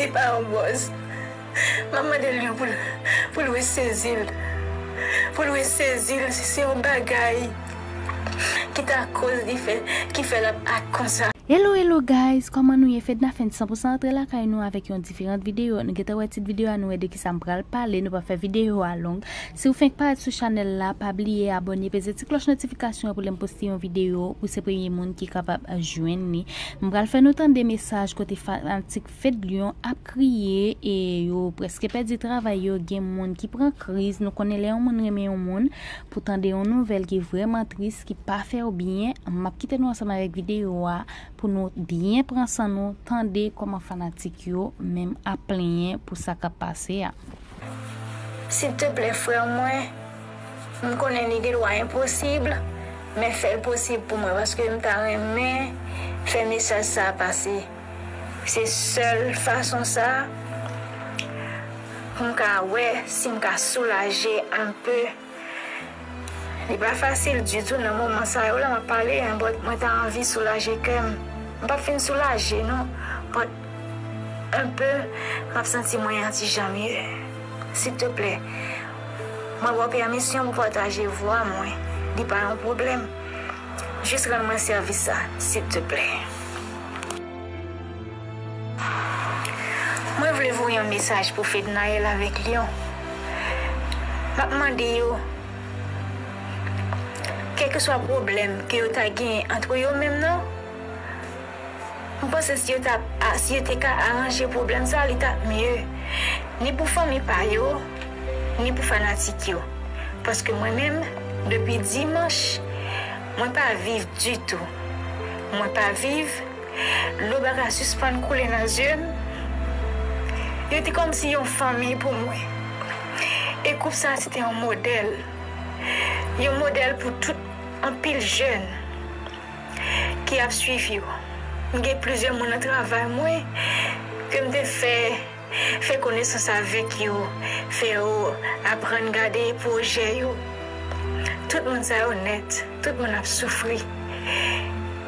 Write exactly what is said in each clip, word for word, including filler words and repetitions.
Li pa yon bòz. M ap mande l yon pou l, pou l resezi l. Pou l resezi l, si se yon bagay ki ta koz li fè, ki fè l ap ak konsa. Hello, hello guys, kòman nou ye? Fedna Fenn san pou san antre lakay nou avèk yon diferant videyo. Nou gentan wè tit videyo a, nou wè de kisa m pral pale, nou pa fè videyo a long. Si w fenk parèt sou chanèl la, pa bliye abòne, peze ti klòch notifikasyon an pou lè m poste yon videyo, pou se premye moun ki kapab jwenn li. M pral fè nou tande mesaj kote fanatik Fed Lion ap kriye e yo prèske pèdi travay yo. Gen moun ki pran kriz. Nou konnen lè yon moun renmen yon moun, pou tande yon nouvèl ki vrèman tris, ki pa fè w byen, m ap kite nou ansanm avèk videyo a pou nou byen pran san nou, tande kòman fanatik yo menm ap plenyen pou sa k ap pase a. Silteplè, frè mwen, m konnen li gen dwa enposib, men fè l posib pou mwen, paske m ta renmen fè mesaj sa a pase. Se sèl fason sa a pou m ka wè si m ka soulaje enpe. Li pa fasil ditou nan moman sa yo la m ap pale an, but mwen ta anvi soulaje kè m. M p ap fin soulaje non, but enpe, m ap santi mwen yon ti jan mye. Silteplè, mwen ba w pèmisyon pou pataje vwa mwen. Li pa yon pwoblèm. Jis rann mwen sèvis sa, silteplè. Mwen vle voye yon mesaj pou Fednaelle avèk Lion. M ap mande yo, kèlkeswa pwoblèm ke yo ta genyen antre yo menm nan, m panse si yo ta, a, si yo te ka aranje pwoblèm sa, li t ap mye. Ni pou fanmi pa yo, ni pou fanatik yo. Paske mwen menm, depi dimanch, mwen pa viv ditou. Mwen pa viv, dlo pa ka sispann koule nan zye m. Yo te kòmsi yon fanmi pou mwen. E koup sa a se te yon modèl. Yon modèl pou tout anpil jèn ki ap swiv yo. M gen plizyè moun nan travay mwen ke m te fè, fè konesans avèk yo, fè yo aprann gade pwojè yo. Tout moun sa yo nèt, tout moun ap soufri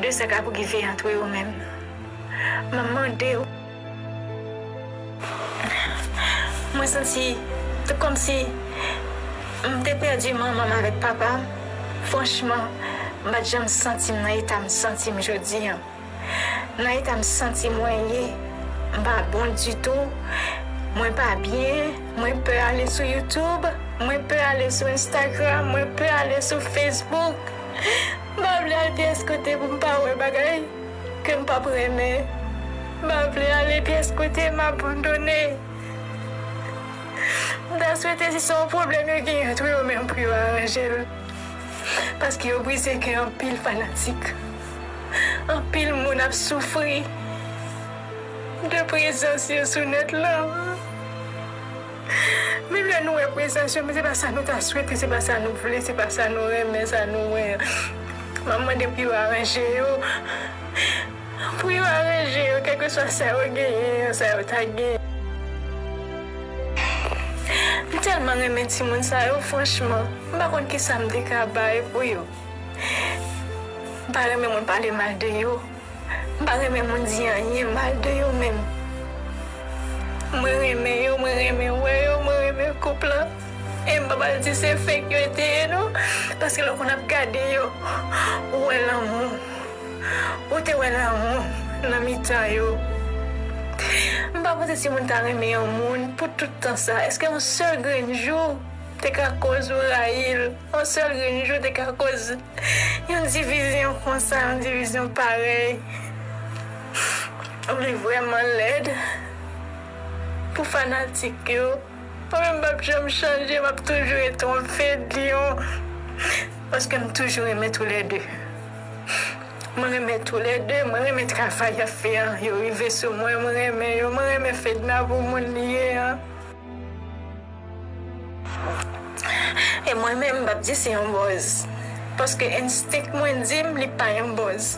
de sa k ap rive antre yo menm. M ap mande w. Mwen santi, se kòmsi m te pèdi manman m avèk papa m. Franchman, m pa t janm santi m nan eta m santi m jodi a. Nan eta m santi mwen ye, m pa bon ditou. Mwen pa byen, mwen pè ale sou YouTube, mwen pè ale sou Instagram, mwen pè ale sou Facebook. M pa vle al pyès kote pou m pa wè bagay ke m p ap renmen. M pa vle ale pyès kote m abandone. M ta swete si se yon pwoblèm yo genyen antre yo menm pou yo aranje l. Paske yo brize kè anpil fanatik. Anpil moun ap soufri de prezans yo sou nèt lan. Menm lè nou wè prezans yo, men se pa sa nou ta swete, se pa sa nou vle, se pa sa nou renmen, sa nou wè. M ap mande pou yo aranje yo. Pou yo aranje yo, kèlkeswa sa yo genyen, sa yo ta genyen. M tèlman renmen timoun sa yo, franchman. M pa konn kisa m te ka bay pou yo. M pa renmen moun pale mal de yo. M pa renmen moun di anyen mal de yo menm. Mwen renmen yo, mwen renmen wè yo, mwen renmen koup lan. E m pa pral di se fake yo te ye non, paske lè w konn ap gade yo, ou wè lanmou. Ou te wè lanmou nan mitan yo. M pa panse si moun ta renmen yon moun pou tout tan sa. Èske yon sèl grenn jou te ka koz ou rayi l? Yon sèl grenn jou te ka koz yon divizyon konsa, yon divizyon parèy. Li vrèman lèd pou fanatik yo. Mwen menm m p ap janm chanje, m ap toujou rete yon Fed Lion. Paske m toujou renmen toulède. Mwen renmen toulède, mwen renmen travay y ap fè an. Yo rive sou mwen, mwen renmen yo, mwen renmen Fedna pou moun li ye an. E mwen menm, m p ap di se yon bòz. Paske enstink mwen di m li pa yon bòz.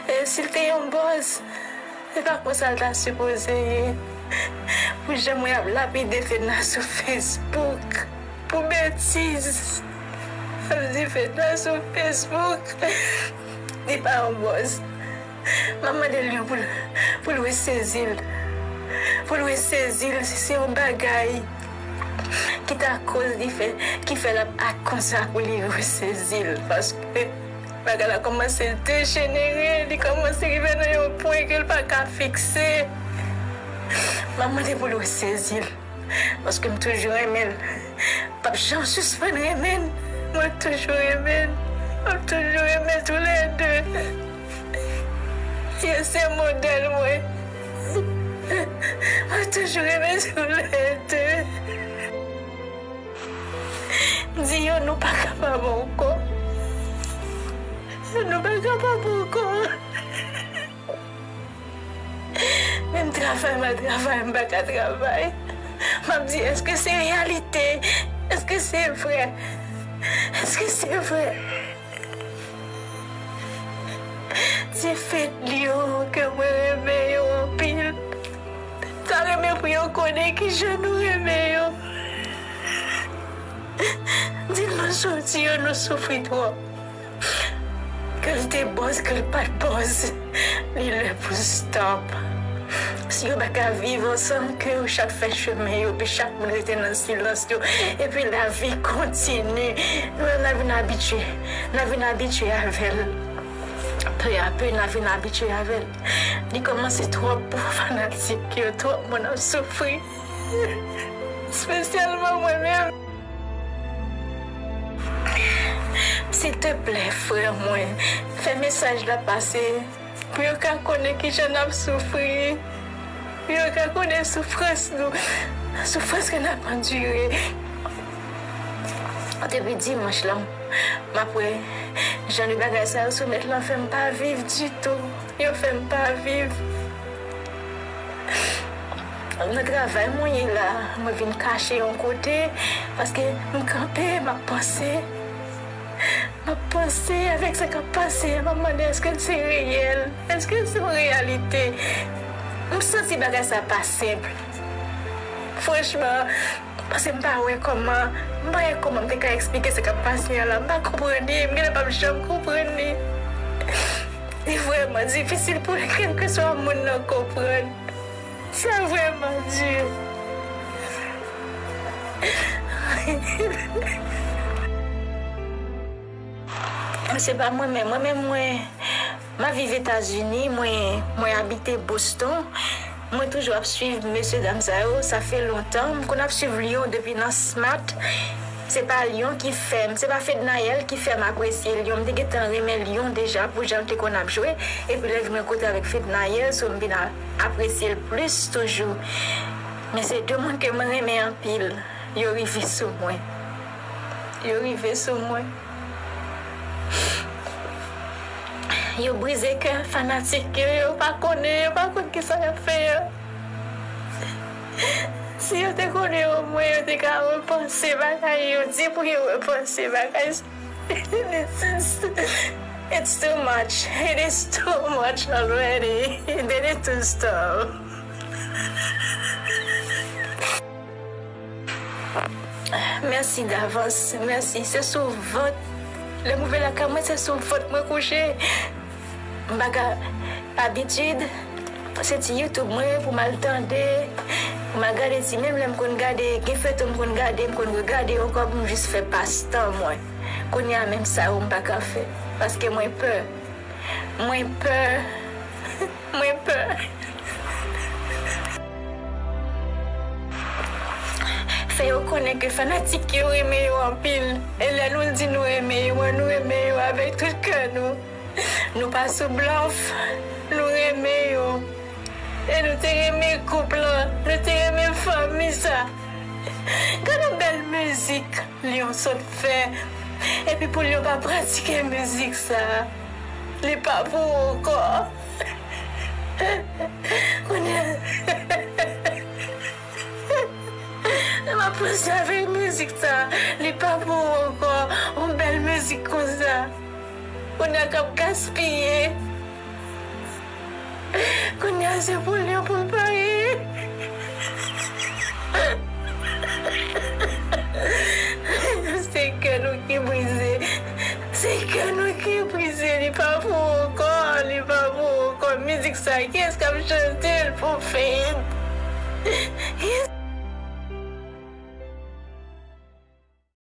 E si l te yon bòz, se pa konsa l ta sipoze ye. Pou jan mwen ap lapide Fedna sou Facebook. Pou betiz. Ap di Fedna sou Facebook. Li pa yon bòz. M ap mande Lion pou l, pou l resezi l. Pou l resezi l, se yon bagay ki ta koz li fè, ki fè l ap ak konsa pou li resezi l. Paske bagay la kòmanse dejenere, li kòmanse rive nan yon pwen ke l pa ka fikse. M ap mande pou l resezi l, paske m toujou renmen l. P ap janm sispann renmen l. Mwen toujou renmen l. M ap toujou renmen toulède. Yo se modèl mwen. Mwen toujou renmen toulède. Di yo nou pa kapab ankò. Yo nou pa kapab ankò. Menm travay m al travay, m pa ka travay. M ap di, èske se reyalite? Èske se vre? Èske se vre? Se fèt li yo ke mwen renmen yo anpil. M ta renmen pou yo konnen kijan nou renmen yo. Di nou soti yo, nou soufri twòp. Ke l te bòz, ke l pa t bòz, li lè pou stop. Si yo pa ka viv ansanm, ke yo chak fè chemen yo, epi chak moun rete nan silans yo, epi lavi kontinye. Nou menm, n a vin abitye, n a vin abitye avè l. Pe a pe, n a vin abitye avè l. Li kòmanse twòp pou fanatik yo, twòp moun ap soufri. Espesyalman mwen menm. Silteplè, frè mwen, fè mesaj la pase pou yo ka konnen kijan n ap soufri, pou yo ka konnen soufrans nou, soufrans ke n ap andire. Depi dimanch lan, m ap wè jan de bagay sa yo sou nèt lan fè m pa viv ditou. Yo fè m pa viv. Nan travay mwen ye la, mwen vin kache yon kote, paske m kanpe, m ap panse. M ap panse avèk sa k ap pase a, m ap mande èske l se reyèl, èske l se yon reyalite. M santi bagay sa pa senp. Franchman, paske m pa wè kòman, m pa wè kòman m te ka eksplike sa k ap pase a la. M pa konprann li, m genlè p ap janm konprann li. Li vrèman difisil pou kèlkeswa moun nan konprann. Sa vrèman di. Se pa mwen menm, mwen menm mwen, m ap viv Etazini, mwen, mwen abite Boston. Mwen toujou ap swiv mesye dam sa yo, sa fè lontan. M konn ap swiv Lyon depi nan Smat. Se pa Lyon ki fè m, se pa Fednaelle ki fè m apresye Lyon. M te gentan renmen Lyon deja pou jan l te konn ap jwe. Epi lè l vin rankontre avèk Fednaelle, so m vin a-, apresye l plis toujou. Men se de moun ke mwen renmen anpil. Yo rive sou mwen. Yo rive sou mwen. Yo brize kè fanatik yo, yo pa konnen, yo pa konn kisa y ap fè a. Si yo te konnen omwen, yo te ka repanse bagay yo, di pou yo repanse bagay sa. It's, it's, it's too much. It is too much already. They need to stop. Mèsi davans, mèsi. Se sou vant. Lè m rive lakay mwen, se sou vant mwen kouche. M pa ka, abitid, se ti YouTube mwen pou m al tande, pou m al gade ti, menm lè m konn gade, gen feyton m konn gade, m konn regade yo ankò pou m jis fè pastan mwen. Kounye a menm sa yo m pa ka fè, paske mwen pè. Mwen pè. Mwen pè. Fè yo konnen ke fanatik yo renmen yo anpil. E lè nou di nou renmen yo, nou renmen yo avèk tout kè nou. Nou pa sou blòf, nou renmen yo. E nou te renmen koup lan, nou te renmen fanmi sa. Gade yon bèl mizik Lyon sot fè. Epi pou Lyon pa pratike mizik sa, li pa pou ou ankò. Kounye a, lè m ap panse avèk mizik sa, li pa pou ou ankò. Yon bèl mizik konsa. Kounye a k ap gaspiye. Kounye a se pou Lyon pou l pare. Se kè nou ki brize. Se kè nou ki brize. Li pa pou ou ankò. Li pa pou ou ankò. Mizik sa, kiyès k ap chante l pou fè